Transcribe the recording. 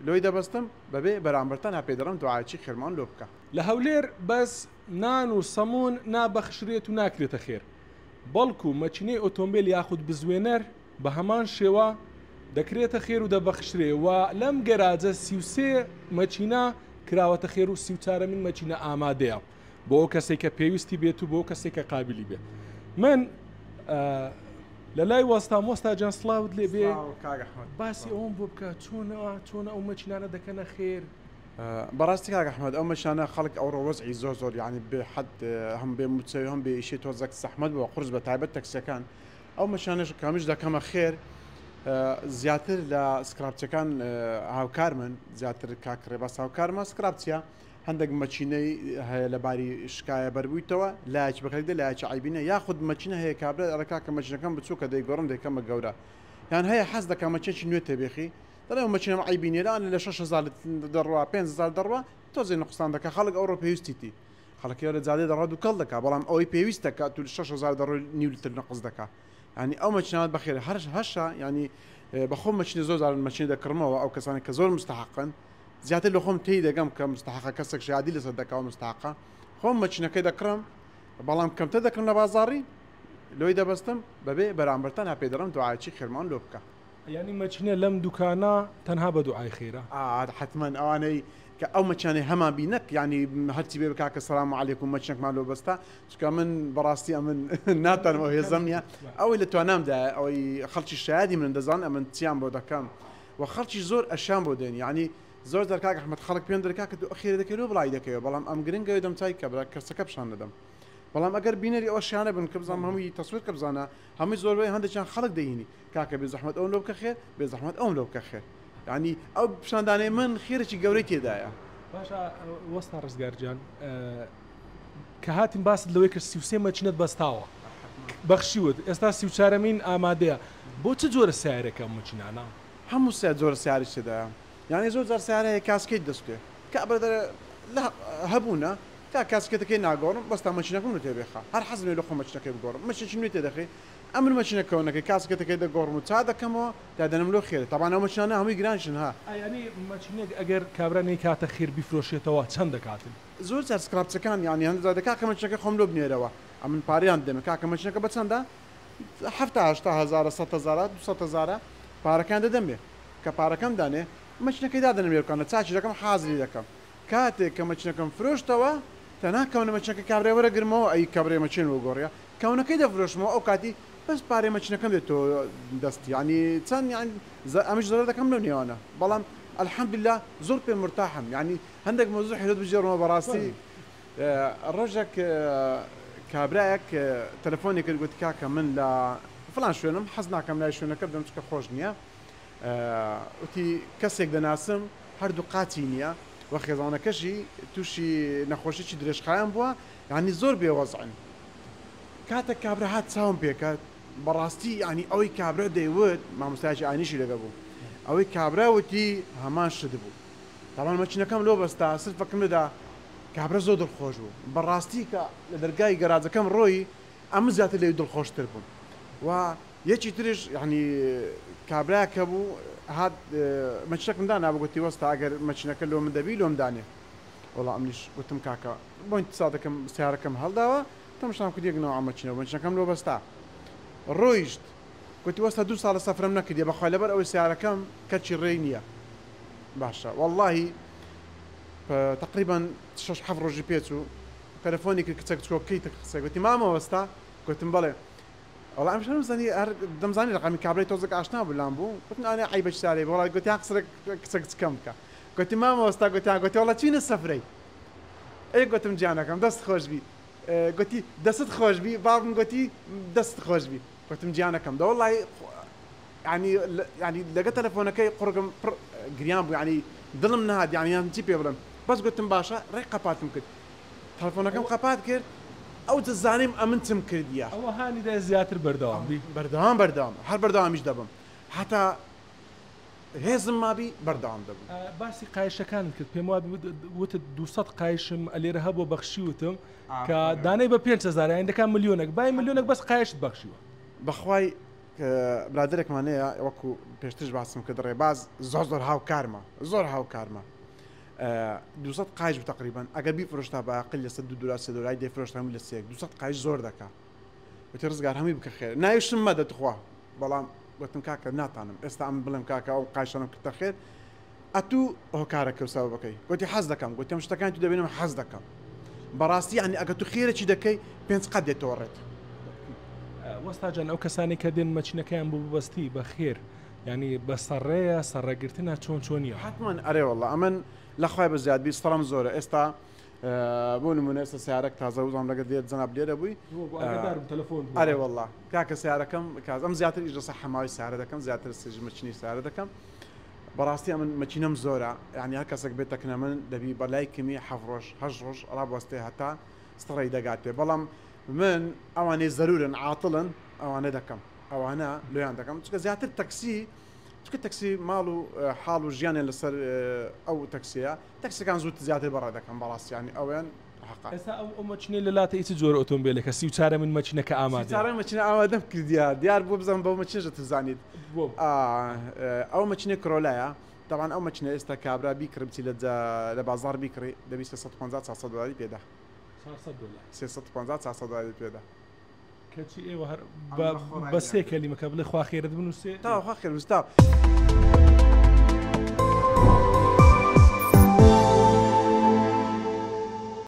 لۆی دەبەستم بەبێ بەرامبەرتان ها پێ دەڵێم دوعایەکی خێرمان لۆ بکە. لە هەولێر بەس نان و سەموون نابەخشرێت و ناکرێتە خێر، بەڵکو مەکینەی ئۆتۆمبێل یاخود بزوێنەر بە هەمان شێوە دەکرێتە خێر و دەبەخشرێ و لەم گەراجە 33 مەکینە کراوەتە خێر و 34مین مەکینە ئامادەیە بۆ ئەو کەسێک کە پێویستی بێت و بۆ کەسێک کە قابلی بێت. من لە لای وەستام وەستا جان سڵاوت لێ بێ باسی ئەوم بۆ بکە چۆنە چۆنە ئەو مەکینانە دەکەنە خێر. بەڕاستی کاک ئەحمەد ئەو مەشانە خەڵک ئەوڕۆ وەزعی زۆر زۆر یعنی بێ حەد هەم بێ موچەوی هەم بێ ئیشی تۆزەک زەحمەت بووە قورس بە تایبەت تەکسیەکان ئەو مەشانەش کامیش دەکەمە خێر زیاتر لە سکراپچەکان هاوکارمن زیاتر کاک ڕێباز هاوکارمە سکراپچە هەندێک مەچینەی هەیە لە باری شکایە بەربوویتەوە لایەکی بەکەک دە لایەکی عیبینە یاخود مەچینە هەیە کابرا ئەڵێ کاکە مەچینەکەم بچووکە دەیگۆڕم دەیکەمە گەورە یان هەیە حەز دەکا مەچێکی نوێ تێبێخی دەڵێ ئەو مەکینەم عەیبی نیە لەوانە لە 6000 دەڕوا 5000 دەڕوا تۆزێ نقصان دەکا خەڵک ئەوڕۆ پێویستیتی خەڵکی لە جادێ دەڕوا دووکەڵ دەکا بەڵام ئەوەی پێویستە کە تو 6000 دەڕۆی نیو لتر نقص دەکا یعنی ئەو مەکینات بەخێر هەر هەشە یعنی بەخۆم مەکینە زۆر جارن مەکینە دەکڕمەوە ئەو کەسانە کە زۆر مستحقن زیاتر لە خۆم تێی دەگەم کە مستحقە کەسێک شادی لەسەر دەکا و مستحقە خۆم مەکینەکەی دەکڕم بەڵام کەمتر دەکڕم لە بازاڕی لۆی دەبەستم بەبێ بەرامبەرتان ها پێ دەڵێم دوعایەکی خێرمان لۆ بکە. یانی مەچینە لەم دوکانە تەنها بە دوعای خێرە؟ ئا حەتمەن ئەوانەی کە ئەو مەچانەی هەمان بی نەک یانی هەرچی بێ کاکە سلام علیکم مەچنەکمان لۆ بەستە چونکە من بەڕاستی ئەمن ناتوانم ئەو هێزەم نییە ئەوەی لە توانامدایە ئەوەی خەڵکی شایەدی منن دەزانن ئەمن چیان بۆ دەکەم و خەڵکی زۆر ئەشیان بۆ دێن یانی زۆر جار کاک ئەحمەد خەڵک پێم دەرێ کاکە تۆ خێرە دەکەی لۆ بڵاوی دەکەیەوە بەڵام ئەم گرنگەوەی دەمچای کە برا کەسەکە پیشان دەدەم بەڵام ئەگەر بینەری ئەو شیانە بن کە بزانم هەمووی تەسویر کە بزانە هەمووی زۆربەی هەندێکیان خەڵک دەهینی کاکە بێزەحمەت ئەوم لۆ بکە خێر بێزەحمەت ئەوم لۆ بکە خێر یعنی ئەو پیشاندانەی من خێرێکی گەورەی تێدایە. باشە وەستا ڕزگار گیان کە هاتین باست لەوەی کرد 33 مەچینەت بەستاوە بەخشیوت ئێستا 34مین ئامادەیە بۆ چ جۆرە سیارێکە ئەم مەچینانە؟ هەموو سێ جۆرە سیارەی تێدایە یعنی زۆر جار سیارە هەیە کاسکەیت دەسوتێ کابرا دەرێ لە هەبوونە تا کاسکێتەکەی ناگۆڕم بەس تا مەچینەکەم لۆ تێبێخا هەر حەزم لێ لە خۆم مەچینەکەی بگۆڕم مەچینەکی نوێ تێدەخەی ئەمن مەچینە کەونەکەی کاسکێتەکەی دەگۆڕم و چا دەکەمەوە دادەنم لۆ خێرە تەبعەن ئەو مەچینانە هەمووی گرانیشن ها. ئەیانی مەچینەک ئەگەر کابرا نەیکاتە خێر بیفرۆشێتەوە چەند دەکاتن؟ زۆر جار سکراپچەکان یانی هەندێک جار دە کاکە مەچینەکەی خۆم لۆ بنێرەوە ئەمن پارەیان دەدەمێ کاکە مەچینەکە بە چەندە حەفتا هەشتا هەزارە سەت هەزارە دوو سەت هەزارە پارەکەیان دەدەمێ کە پارەکەم دانێ مەچینەکەی دادەنم لێرکانە چاکی دەکەم حازری دەکەم کاتێک کە مەچینەکەم فرۆشتەوە تەنها کەونە مەچینەکەی کابرای وەرەگرمەوە ئەی کابرای مەچین وەگۆڕیە کەونەکەی دەفرۆشمەوە ئەو کاتی بەس پارەی مەچینەکەم دێتەوە دەست یانی چەند یانی ئەمش زەرەر دەکەم لەو نێوانە بەڵام الحمدللە زۆر پێ مرتاحم یانی هەندێک مەوزوع حیرەت بگێڕمەوە بەڕاستی ڕۆژێک کابرایەک تەلەفۆنی کرد گوتی کاکە من لە فڵان شوێنم حەز ناکەم لای شوێنەکە بدەم چونکە خۆش نییە وتی کەسێک دەناسم هەردوو قاچی نییە و خێزانەکەشی تووشی نەخۆشیی درێژخایەن بووە یانی زۆر بێ وەزعن کاتێک کابرا هات چاوم پێکەت بەڕاستی یانی ئەوەی کابرا دەیوت مامۆستایەکی ئاینیشی لەگەڵ بوو ئەوەی کابرا وتی هەمان شت بوو تاوان مەچینەکەم لۆ بەستا سلفەکم لێدا کابرا زۆر دڵخۆش بوو بەڕاستی کە لە دەرگای گەراجەکەم ڕۆی ئەمن زیاتر لەوی دڵخۆشتر بووم و یەکی تریش یانی کابرایەک هەبوو هات مەچینەکم دانابوو گوتی وەستا ئەگەر مەچینەکە لۆ من دەبی لۆم دانێ وەڵا ئەمنیش گوتم کاکە بۆ ئینتسا دەکەم سیارەکەم هەڵداوە تەمشام کرد یەک نەوع مەچینە مەچینەکەم لۆ بەستا ڕۆیشت گوتی وەستا دوو ساڵە سەفرەم نەکردیە بەخوای لەبەر ئەوەی سیارەکەم کەچی ڕێی نییە باشە وەڵڵاهی تقریبا شەش حەفت ڕۆژی پێچوو تەلەفۆنی کرد کچەک چۆ کەی قسەی گوتی مامە وەستا گوتم بەڵێ وەڵا ئەمش هەرم زانی هەر دەمزانی ڕەقەمی کابرای تۆزێک ئاشنا بوو لام بوو گوتم ئانێ عەیبە چارەی وەڵا گوتیان قسە کچە کچکەم بکە گوتی مامۆستا گوتیان گوتی وەڵا چینە سەفرەی ئەی گوتم گیانەکەم دەست خۆش بی گوتی دەستت خۆش بی بابم گوتی دەست خۆش بی گوتم گیانەکەم دە وەڵی ینی ینی لەگە تەلەفۆنەکەی قوڕگم پڕ گریان بوو ینی دڵم نەهات یانی یان چی پێ بڵێم بەس گوتم باشە ڕێک قەپاتم کرد تەلەفۆنەکەم قەپات کرد ئەوجە زانیم ئەمن چم کردیە. ئەوە هانی دای زیاتر بەردەوام بی. بەردەوام بەردەوام هەر بەردەوامیش دەبم هەتا هێزم مابی بەردەوام دەبم. باسی قایشەکانت کرد پێم وابی وتت 200 قایشم ئەلێرە هەبووە بەخشیوتم کە دانەی بە 5000 یانی دەکا ملیۆنێک بای ملیۆنێک بەس قایشت بەخشیوە. بەخوای. برادەرێکمان هەیە وەکو پێشترش باسم کرد ڕێباز زۆر زۆر هاوکارمە زۆر هاوکارمە 200 قایش بوو تقریبا ئەگەر بیفرۆشتا بە ئەقل لەسەر دو دلار سێ دلاری دەیفرۆشت هەمووی لە سێک 200 قایش زۆر دەکا وتی ڕزگار هەمووی بکە خێر ناویشم مەدە تخوا بەڵام گوتم کاکە ناتانم ئێستا ئەم بڵێم کاکە ئەو قایشانم کردە خێر ئەتوو هۆکارەکە و سەبەبەکەی گوتی حەز دەکەم گوتم شتەکانی تو دەبینم حەز دەکەم بەڕاستی یعنی ئەگە تو خێرەکی دەکەی پێنج قەت دێتەوە ڕێت. وەستا جان ئەو کەسانەی کە دێن مەچینەکەیان بۆ ببەستی بە خێر یانی بە سەڕێیە سەڕێگرتنە چۆن چۆنیە؟ حەتمەن ئەرێ وەڵا ئەمن لە خوای بە زیاد بی سەڕم زۆرە ئێستا بۆ نمونە ئێستا سیارەک تازە وزانم لەگەر دێت جەناب لێرە بووی ئەرێ وەڵا کاکە سیارەکەم کاز ئەم زیاتر ئیش لەسەر حەماوی سیارە دەکەم زیاتر سژ مەچینی سیارە دەکەم بەڕاستی ئەمن مەکینەم زۆرە یانی هەر کەسێک بێتە کنە من دەبی بە لای کەمی حەف ڕۆژ هەشت ڕۆژ ڕابوەستێ هەتا سڕەی دەگاتێ بەڵام من ئەوانەی زەرورن عاتڵن ئەوانە دەکەم ئەوانە لۆیان دەکەم چونکە زیاتر تەکسی چونکە تەکسی ماڵ و حاڵ و ژیانیان لەسەر ئەو تەکسیە تەکسەکان زوو زیاتر بەڕێ دەکەم بەڕاستی یانی ئەویان حەقە. ئێستا ئەو ئەو مەکینەی لە لاتە ئی چ جۆرە ئۆتۆمبێلێکە 34مین مەکینە کە ئامادەیە؟ 34مین مەکینە ئامادەم کردیە دیار بوو بزانم بەو مەکینەش دەتزانیت بۆ؟ ئەو مەکینەی کرۆلایە تەبعەن ئەو مەکینە ئێستا کابرا بیکڕی بچی لە لە بازاڕ بیکڕی دەبی 350 400 دۆلاری پێدا 400 دۆلار 350 400 دۆلاری پێدا. کەچی ئێوە هەر بە سێ کەلیمە کە بڵێ خوا خێرت بنووسێ تاوە خوا خێر بنووسێ تاوە.